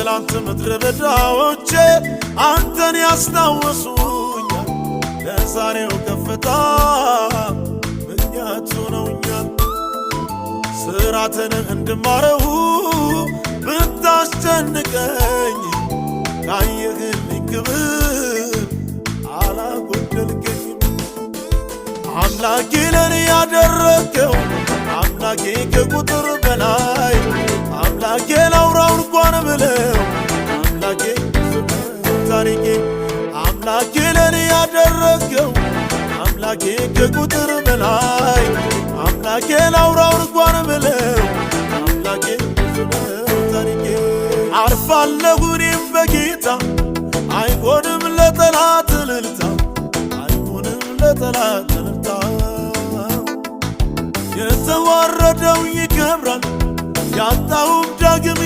የትላንት ምድረ በዳዎቼ አንተን ያስታውሱኛል፣ ለዛሬው ከፍታ ምክንያት ሆነውኛል። ስራትን እንድማረው ብታስጨንቀኝ ካየህልኝ ክብር አላጎደልከኝም። አምላኬ ለኔ ያደረግከው፣ አምላኬ ከቁጥር በላይ፣ አምላኬ ላውራው እንኳን ብለው፣ አምላኬ ታሪኬ፣ አምላኬ ለኔ ያደረግከው፣ አምላኬ ከቁጥር በላይ፣ አምላኬ ላውራው እንኳን ብለው፣ አምላኬ ታሪኬ። አርፋለሁ እኔም በጌታ፣ አይሆንም ለጠላት እልልታ፣ አይሆንም ለጠላት እልልታ። የተዋረደው ይከብራል፣ ያጣውም ዳግም